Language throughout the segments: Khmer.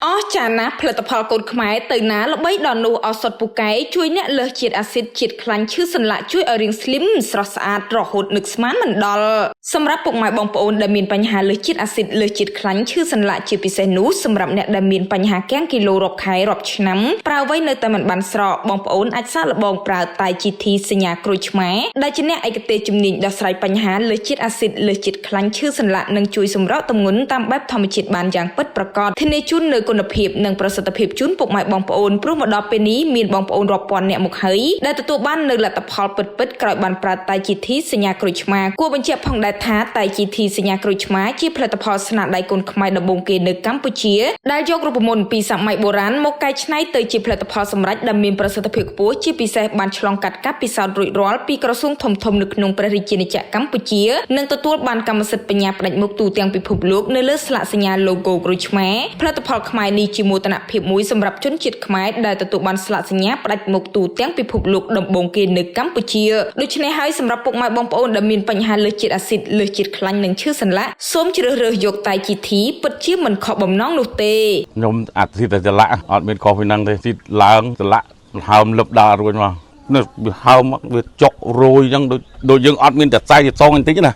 អស្ចារ្យណាស់ផលិតផលកូនខ្មែរទៅណាល្បីដល់នោះឱសថពូកែជួយអ្នកលើសជាតិអាស៊ីតជាតិខ្លាញ់ឈឺសន្លាក់ជួយឲ្យរាងស្លីមស្រស់ស្អាតរហូតនឹកស្មានមិនដល់សម្រាប់ពុកម៉ែបងប្អូនដែលមានបញ្ហាលើសជាតិអាស៊ីតលើសជាតិខ្លាញ់ឈឺសន្លាក់ជាពិសេសនោះសម្រាប់អ្នកដែលមានបញ្ហាគាំងគីឡូរាប់ខែរាប់ឆ្នាំប្រើអ្វីនៅតែមិនបានស្រកបងប្អូនអាចសាកល្បងប្រើតែ GT សញ្ញាក្រូចឆ្មាដែលជាអ្នកឯកទេសជំនាញដោះស្រាយបញ្ហាលើសជាតិអាស៊ីតលើសជាតិខ្លាញ់ឈឺសន្លាក់និងជួយសម្រកទម្ងន់តាមបែបធម្មជាតិបានយ៉ាងពិតប្រាកដធានាជូននូវគុណភាពនិងប្រសិទ្ធភាពជូនពុកម៉ែបងប្អូនព្រោះមកដល់ពេលនេះមានបងប្អូនរាប់ពាន់នាក់មកហើយដែលទទួលបាននូវលទ្ធផលពិតៗក្រោយបានប្រើតែ GT សញ្ញាក្រូចឆ្មាគួរបញ្ជាក់ផងដែរថាតែ GT សញ្ញាក្រូចឆ្មាជាផលិតផលស្នាដៃកូនខ្មែរដំបូងគេនៅកម្ពុជាដែលយករូបមន្តពីសម័យបុរាណមកកែច្នៃទៅជាផលិតផលសម្រេចដែលមានប្រសិទ្ធភាពខ្ពស់ជាពិសេសបានឆ្លងកាត់ការពិសោធន៍រួចរាល់ពីក្រសួងធំៗនៅក្នុងព្រះរាជាណាចក្រកម្ពុជានិងទទួលបានកម្មសិទ្ធិបញ្ញាផ្ដាច់មុខទូទាំងពិភពលោកនៅលើស្លាកសញ្ញា logo ក្រូចឆ្មាផលិតផលខ្មែរនេះជាមោទនភាពមួយសម្រាប់ជនជាតិខ្មែរដែលទទួលបានស្លាកសញ្ញាផ្ដាច់មុខទូទាំងពិភពលោកដំបូងគេនៅកម្ពុជាដូច្នេះហើយសម្រាប់ពុកម៉ែបងប្អូនដែលមានបញ្ហាលើសជាតិអាស៊ីតលើសជាតិខ្លាញ់និងឈឺសន្លាក់សូមជ្រើសរើសយកតែ GT ពិតជាមិនខកបំណងនោះទេ ខ្ញុំអាស៊ីតតែចលៈអត់មានខុសពីហ្នឹងទេស៊ីតឡើងចលៈហើមលឹបដើររួចមកនេះវាហើមមកវាចុករយអញ្ចឹងដូចដូចយើងអត់មានតែសែសងបន្តិចណា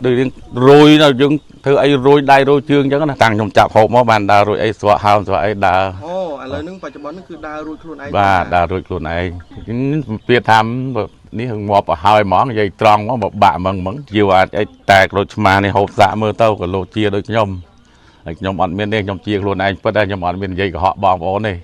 ដូចយើងរយដល់យើងធ្វើអីរយដៃរយជើងអញ្ចឹងណាតាំងខ្ញុំចាប់ហូបមកបានដើររួចអីស្រក់ហើមស្រក់អីដើរ អូឥឡូវហ្នឹងបច្ចុប្បន្នហ្នឹងគឺដើររួចខ្លួនឯង បាទដើររួចខ្លួនឯងពីថានេះងាប់ឲ្យហើយហ្មងនិយាយត្រង់ហ្មងបើបាក់ហ្មងហ្មងជាអាចអីតែក្រូចឆ្មានេះហូបសាក់មើលទៅក៏លោកជាដូចខ្ញុំហើយខ្ញុំអត់មានទេខ្ញុំជាខ្លួនឯងពិតដែរខ្ញុំអត់មាននិយាយកុហកបងប្អូនទេ។